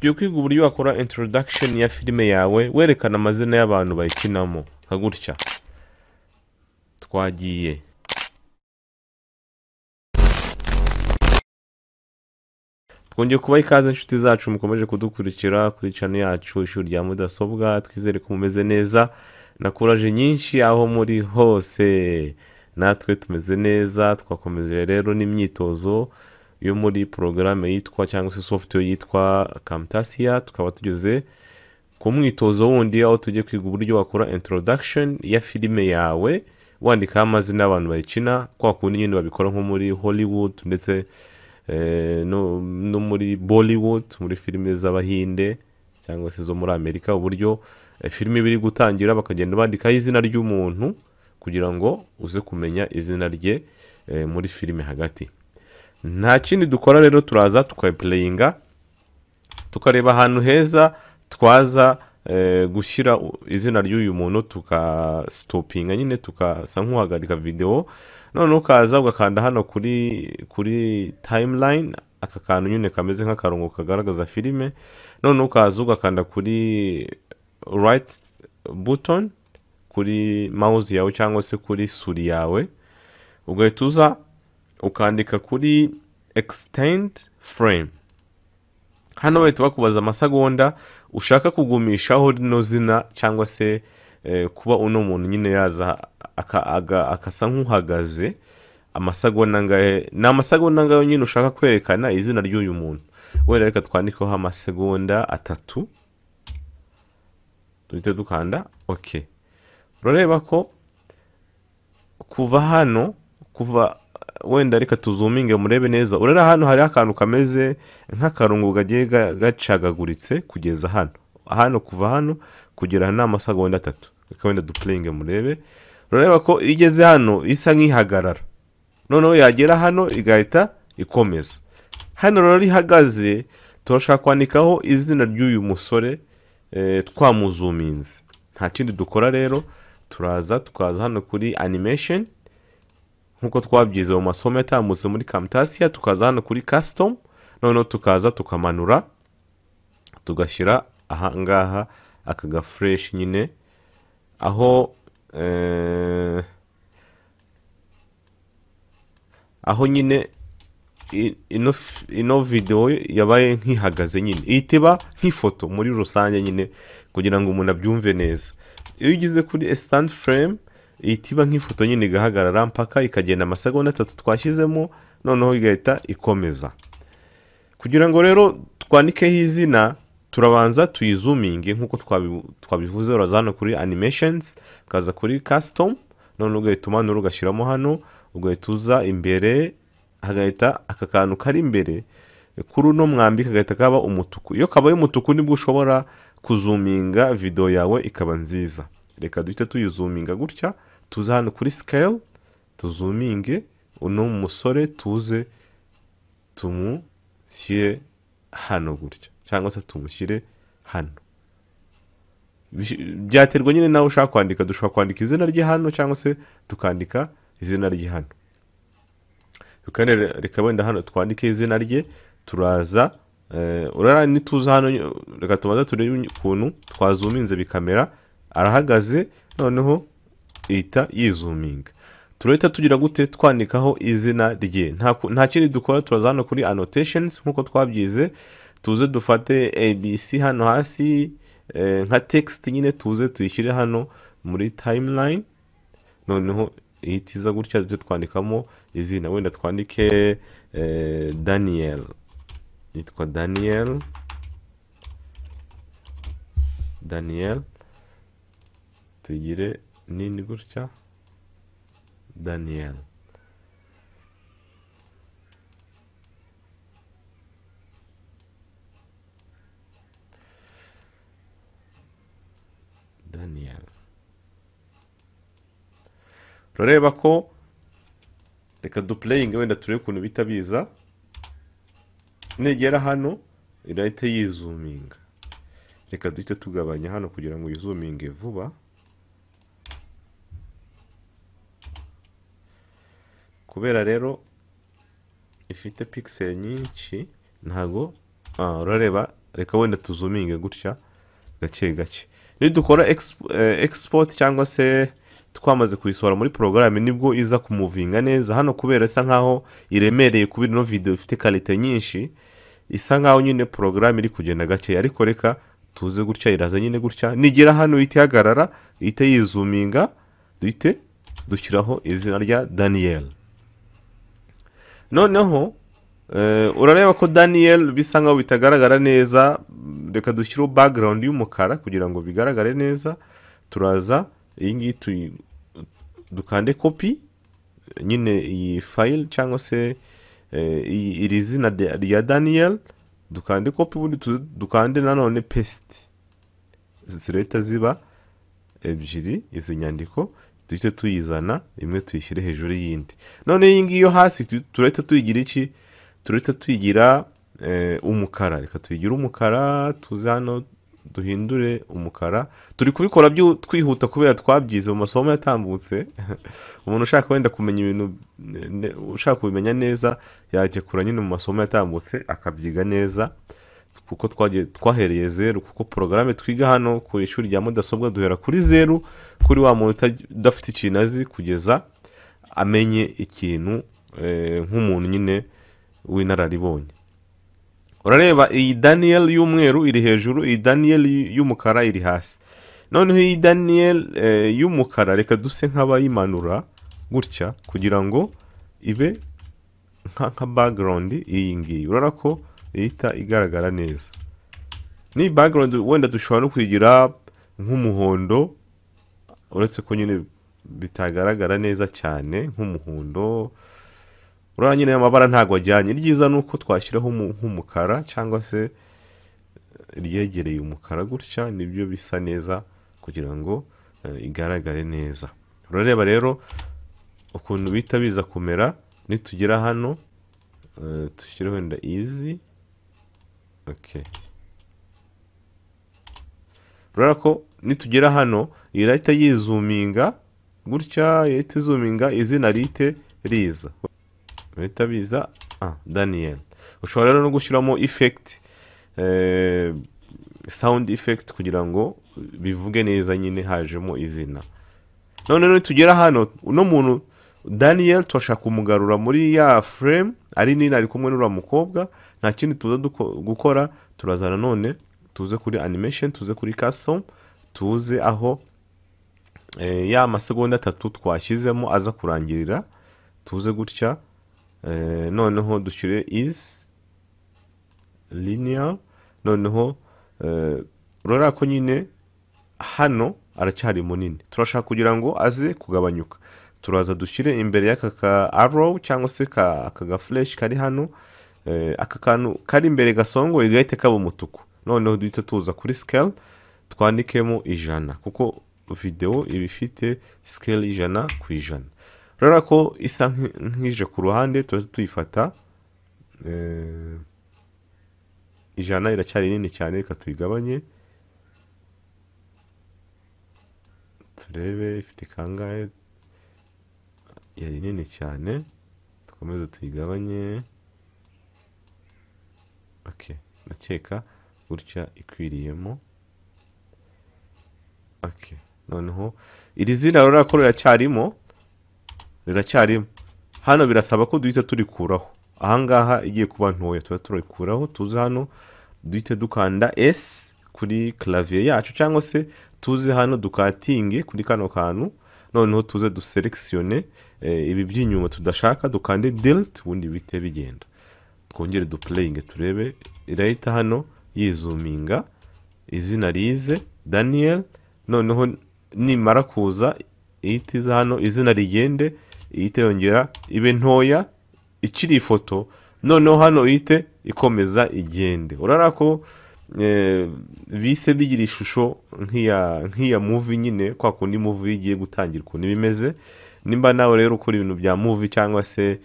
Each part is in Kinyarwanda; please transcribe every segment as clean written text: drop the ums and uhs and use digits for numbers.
Tugiye kwiga uburyo wakora introduction ya filime yawe werekana amazina y'abantu bayikinamo nka gutya. Twagiye. Twongeye kubaha ikaze inshuti zacu mukomeje kudukurikira kuri channel yacu Ishuri rya Mudasobwa. Twizere ko mumeze neza na courage nyinshi aho muri hose. Natwe tumeze neza, twakomeje rero n'imyitozo yo muri porogaramu yitwa cyangwa se software yitwa Camtasia. Tukaba tugeze ku mwitozo wundi aho tugiye kwiga uburyo wakora introduction ya filime yawe wandikaho amazina y'abantu bayikina, kwa kundi nyine babikora nko muri Hollywood ndetse no muri Bollywood, muri filime z'Abahinde cyangwa se zo muri Amerika, uburyo filime biri gutangira bakagenda bandikaho izina ry'umuntu kugira ngo uze kumenya izina rye muri filime hagati. Nta kindi dukora rero, turaza tukayiplayinga tukareba ahantu heza twaza gushyira izina ry'uyu muntu, tukastopinga nyine tukasa nk'uhagarika video. None ukaza ugakanda hano kuri timeline, aka kantu nyine kameze nk'akarongo kagaragaza filime. None ukaza ugakanda kuri right button kuri mouse yawe cyangwa se kuri suri yawe, ugahita uza ukandika kuri extend frame. Hano bahita bakubaza amasegonda ushaka kugumishaho rino zina cyangwa se kuba uno muntu nyine yaza akasa nk'uhagaze amasegonda angahe. Ni amasegonda angahe nyine ushaka kwerekana izina ry'uyu muntu. Wenda reka twandikeho amasegonda 3, duhite dukanda okay. Urareba ko kuva hano, kuva wenda reka tuzuminge murebe neza, urera hano hari akantu kameze nk'akarungu kagiye gacagaguritse kugeza hano. Hano kuva hano kugera hano amasegonda 3. Reka wenda duplayinge murebe. Urareba ko igeze hano isa nk'ihagarara, noneho yagera hano igahita ikomeza. Hano rero ihagaze, turashaka kwandikaho izina ry'uyu musore twamuzuminze. Nta kindi dukora rero, turaza tukaza hano kuri animation nkuko twabyize mu masomo yatambutse muri Camtasia, tukaza hano kuri custom, noneho tukaza tukamanura tugashyira aha ngaha aka ga fresh nyine aho aho nyine ino video yabaye nk'ihagaze nyine, ihita nk'ifoto muri rusange nyine kugira ngo umuntu abyumve neza. Iyo ugeze kuri stand frame ihita nk'ifoto nyine igahagarara mpaka ikagenda amasegonda 3 twashyizemo, noneho igahita ikomeza. Kugira ngo rero twandikeho izina, turabanza tuyizuminge nkuko twabivuze. Uraza hano kuri animations, ukaza kuri custom, noneho ugahita umanura ugashyiramo hano, ugahita uza imbere, hagahita aka kantu kari imbere kuri uno mwambi kagahita kaba umutuku. Iyo kabaye umutuku nibwo ushobora kuzuminga video yawe ikaba nziza. Reka duhite tuyizuminga gutya, tuze hano kuri scale tuzuminge uno musore, tuze tumushyire hano gutya cyangwa se tumushyire hano. Byaterwa nyine nawe ushaka kwandika. Dushobora kwandika izina rye hano cyangwa se tukandika izina rye hano. Reka wenda hano twandike izina rye, turaza urara nituza hano, reka tubanze turebe ukuntu twazuminze bikamera. Arahagaze, noneho ihita yizuminga. Turahita tugira gute twandikaho izina rye. Nta kindi dukora, turaza hano kuri annotations nkuko twabyize, tuze dufate ABC hano hasi nka text nyine, tuze tuyishyire hano muri timeline, noneho ihita iza gutya, duhite twandikamo izina. Wenda twandike Daniel, yitwa Daniel, Daniel tugire nini gutya, Daniel. Daniel. Urareba ko reka duplayinge wenda turebe ukuntu bita biza. Nigera hano irahita yizuminga. Reka duhite tugabanya hano kugira ngo yizuminge vuba. Kubera rero ifite pixel nyinshi ntago urareba Reka wenda tuzuminge gutya gake gake. Nidukora export cyangwa se twamaze kuyisohora muri porogaramu, nibwo iza kumuvinga neza. Hano kubera isa nkaho iremereye, kubera ino video ifite qualité nyinshi, isa nkaho nyine porogaramu iri kugenda gake. Ariko reka tuze gutya, iraza nyine gutya, nigera hano ihita ihagarara, ihita yizuminga, duhite dushyiraho izina rya Daniel. Noneho urareba ko Daniel bisa nkaho bitagaragara neza. Reka dushyireho background y'umukara kugira ngo bigaragare neza. Turaza iyi ngiyi, dukande copy nyine iyi file cyangwa se iri zina rya Daniel, dukande copy, ubundi dukande nanone paste, zirahita ziba ebyiri izi nyandiko. Duhite tuyizana imwe tuyishyire hejuru y'iyindi. None iyi ngiyi yo hasi turahita tuyigira iki? Turahita tuyigira umukara. Reka tuyigire umukara, tuze hano duhindure umukara. Turi kubikora twihuta kubera twabyize mu masomo yatambutse. Umuntu ushaka wenda kumenya ibintu, ushaka kubimenya neza, yajya kura nyine mu masomo yatambutse akabyiga neza, kuko twagiye twahereye zeru, kuko porogaramu twiga hano ku ishuri rya mudasobwa duhera kuri zeru, kuri wa muntu udafite ikintu azi kugeza amenye ikintu, nk'umuntu nyine w'inararibonye. Urareba iyi Daniel y'umweru iri hejuru, iyi Daniel y'umukara iri hasi. Noneho iyi Daniel y'umukara reka duse nk'abayimanura gutya kugira ngo ibe nka background iyi ngiyi. Urabona ko ihita igaragara neza. Ni background wenda dushobora no kuyigira nk'umuhondo, uretse ko nyine bitagaragara neza cyane nk'umuhondo. Urabona nyine amabara ntabwo ajyanye. Iryiza ni uko twashyiraho nk'umukara cyangwa se ryegereye umukara gutya, nibyo bisa neza kugira ngo igaragare neza. Urareba rero ukuntu bita biza kumera nitugera hano, dushyireho wenda izi. Okay. Urabona ko nitugera hano irahita yizuminga gutya, ihita izuminga izina rite riza, bihita biza Daniel. Ushobora rero no gushyiramo effect, sound effect kugira ngo bivuge neza nyine hajemo izina. None rero nitugera hano uno muntu Daniel turashaka kumugarura muri ya frame ari nini, ari kumwe n'uriya mukobwa. Nta kindi tuza gukora, turaza nanone tuze kuri animation, tuze kuri custom, tuze aho ya masegonda 3 twashyizemo aza kurangirira, tuze gutya, noneho dushyire is linear. Noneho urabona ko nyine hano aracyari munini, turashaka kugira ngo aze kugabanyuka. Turaza dushyire imbere y'aka ka arrow cyangwa se aka ga flash kari hano, aka kantu kari imbere gasongoye gahite kaba umutuku. Noneho duhita tuza kuri scale twandikemo 100, kuko video iba ifite scale 100%. Urabona ko isa nk'ije ku ruhande, turaza tuyifata, 100 iracyari nini cyane, reka tuyigabanye turebe ifite kangahe. Yari nini cyane, dukomeze tuyigabanye. Okay, ndakeka gutya ikwiriyemo. Okay, noneho iri zina urabona ko riracyarimo. Hano birasaba ko duhita turikuraho. Ahangaha igiye kuba ntoya, tuba turikuraho. Tuze hano duhite dukanda S kuri clavier yacu, cyangwa se tuze hano dukatinge kuri kano kantu, noneho tuze duselectionne ibi by'inyuma tudashaka, dukande delete, ubundi bite bigenda. Twongere duplayinge turebe, irahita hano yizuminga izina rize Daniel. Noneho nimara kuza ihita iza hano izina rigende, ihite yongera ibe ntoya ikiri ifoto, noneho hano ihite ikomeza igende. Urabona ko bise bigira ishusho nk'iya movie nyine, kwa kundi movie igiye gutangira ukuntu bimeze. Nimba nawe rero ukora ibintu bya movie cyangwa se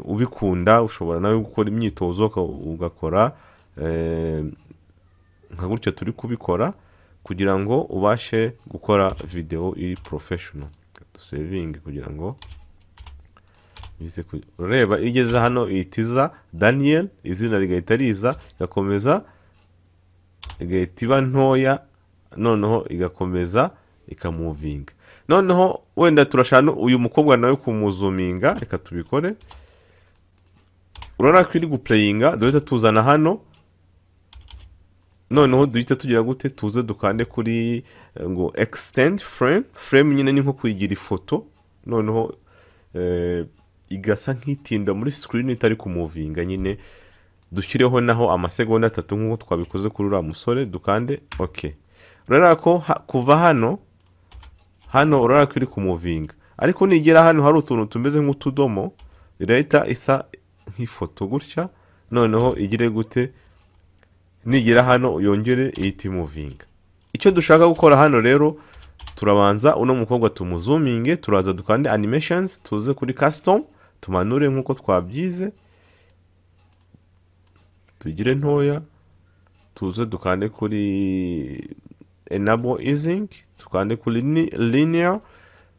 ubikunda, ushobora nawe gukora imyitozo ugakora nka gutya turi kubikora kugira ngo ubashe gukora video iri professional. Dusevinge kugira ngo bize ureba igeze hano ihita iza Daniel, izina rigahita riza, igakomeza Igahita iba ntoya, noneho igakomeza ikamuvinga. Noneho wenda turashaka uyu mukobwa nawe kumuzuminga, reka tubikore. Urabona ko iri guplayinga, duhita tuzana hano. Noneho duhita tugira gute? Tuze dukande kuri ngo extend frame. Frame nyine ni nko kuyigira ifoto, noneho igasa nk'itinda muri screen itari kumuvinga nyine. Dushyireho naho amasegonda 3 nk'uko twabikoze kuri uriya musore, dukande ok. Urabona ko kuva hano hano urabona ko iri kumuvinga, ariko nigera hano hari utuntu tumeze nk'utudomo, irahita isa nk'ifoto gutya. Noneho igire gute? Nigera hano yongere ihita imuvinga. Icyo dushaka gukora hano rero, turabanza uno mukobwa tumuzuminge. Turaza dukande animations, tuze kuri custom, tumanure nk'uko twabyize, tugire ntoya, tuze dukande kuri enable easing, tukande kuri linear.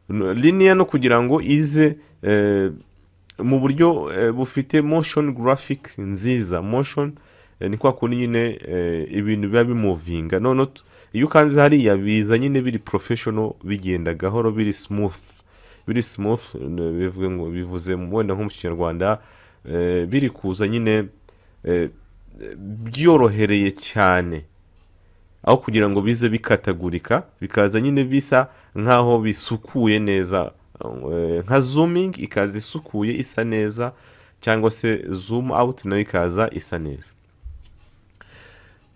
Linear no kugira ngo ize mu buryo bufite motion graphic nziza. Motion ni kwa kundi nyine ibintu biba bimuvinga. Noneho iyo ukanze hariya biza nyine biri professional, bigenda gahoro, biri smooth, biri smooth. Bivuge ngo bivuze wenda nko mu Kinyarwanda biri kuza nyine byorohereye cyane, aho kugira ngo bize bikatagurika, bikaza nyine bisa nkaho bisukuye neza. Nka zooming ikaza isukuye, isa neza, cyangwa se zoom out nayo ikaza isa neza.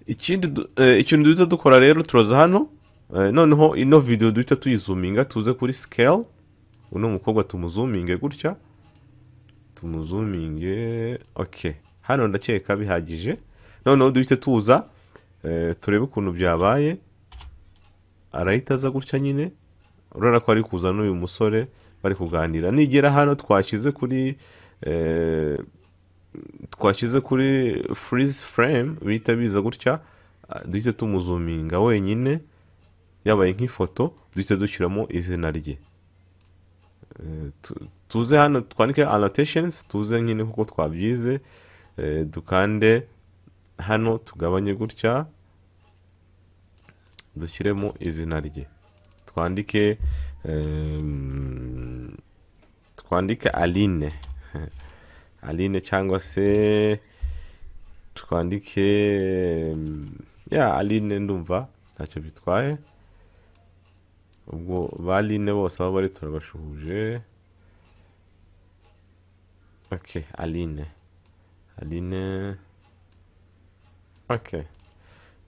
Ikindi ikintu duhita dukora rero, turaza hano, noneho ino video duhita tuyizuminga, tuze kuri scale, uno mukobwa tumuzuminge gutya, tumuzuminge. Ok, hano ndakeka bihagije. Noneho duhite tuza turebe ukuntu byabaye. Arahita aza gutya nyine, urabona ko ari kuza n'uyu musore bari kuganira. Nigera hano twashyize kuri freeze frame, bihita biza gutya. Duhite tumuzuminga wenyine yabaye nk'ifoto, duhite dushyiramo izina rye. Tuze hano twandike annotations, tuze nyine kuko twabyize, dukande hano, tugabanye gutya, dushyiremo izina rye, twandike Aline, Aline, cyangwa se twandike ya Aline, ndumva ntacyo bitwaye. Ubwo ba Aline bose aho bari turabashuhuje. Ok, Aline, Aline. Ok,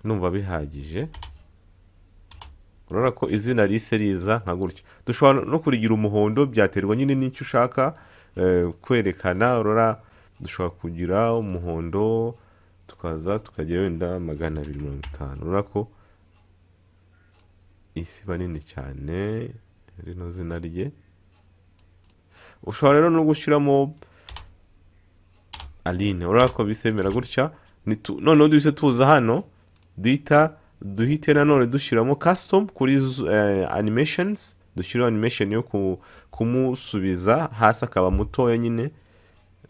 numva bihagije. Urabona ko izina rise riza nka gutya. Dushobora no kurigira umuhondo, byaterwa nyine n'icyo ushaka kwerekana. Urabona dushobora kugira umuhondo, tukaza tukagira wenda 250. Urabona ko isi iba nini cyane rino zina rye. Ushobora rero no gushyiramo Aline. Urabona ko bisemera gutya. Noneho duhise tuza hano, duhite nanone dushyiramo custom kuri animations, dushyiraho animation yo kumusubiza hasi akaba mutoya nyine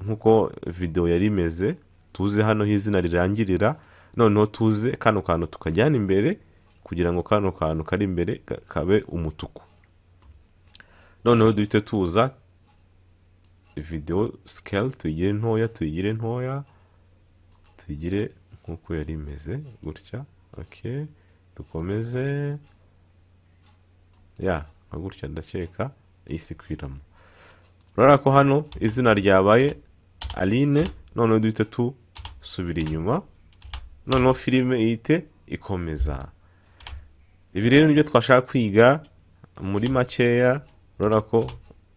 nkuko video yari imeze. Tuze hano aho izina rirangirira, noneho tuze kano kantu tukajyana imbere kugira ngo kano kantu kari imbere kabe umutuku. Noneho duhite tuza video scale tuyigire ntoya, tuyigire ntoya, tuyigire nkuko yari imeze gutya. Ok, dukomeze ya nka gutya, ndakeka isi ikwiramo. Urabona ko hano izina ryabaye Aline. Noneho duhite tusubira inyuma, noneho filime ihite ikomeza. Ibi rero nibyo twashaka kwiga muri makeya. Urabona ko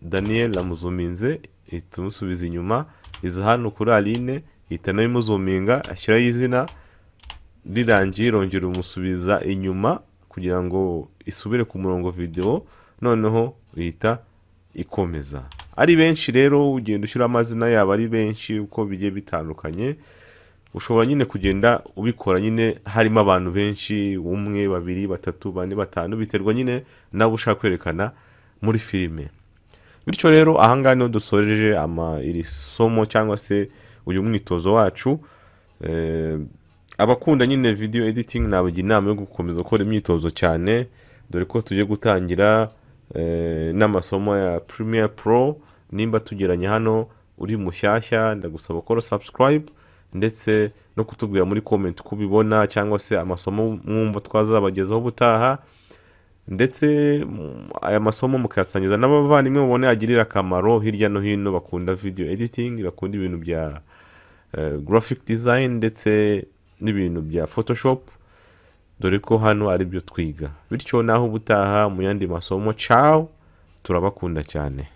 Daniel amuzuminze, ihita imusubiza inyuma, iza hano kuri Aline, ihita nayo imuzuminga, ashyiraho izina rirangiye, irongera umusubiza inyuma kugira ngo isubire ku murongo video, noneho ihita ikomeza. Ari benshi rero ugenda ushyira amazina yabo ari benshi uko bigiye bitandukanye. Ushobora nyine kugenda ubikora nyine harimo abantu benshi, umwe, babiri, batatu, bane, batanu, biterwa nyine nabo ushaka kwerekana muri filime. Bityo rero ahangaha niho dusoreje iri somo cyangwa se uyu mwitozo wacu. Abakunda nyine video editing nabagira inama yo gukomeza gukora imyitozo cyane, dore ko tugiye gutangira n'amasomo ya Premiere Pro. Nimba tugeranye hano uri mushyashya, ndagusaba gukora subscribe ndetse no kutubwira muri comment uko ubibona, cyangwa se amasomo mwumva twazabagezaho ubutaha, ndetse aya masomo mukayasangiza n'abavandimwe mubona yagirira akamaro hirya no hino, bakunda video editing, bakunda ibintu bya graphic design ndetse n'ibintu bya Photoshop, dore ko hano ari byo twiga. Bityo naho ubutaha mu yandi masomo, ciao, turabakunda cyane.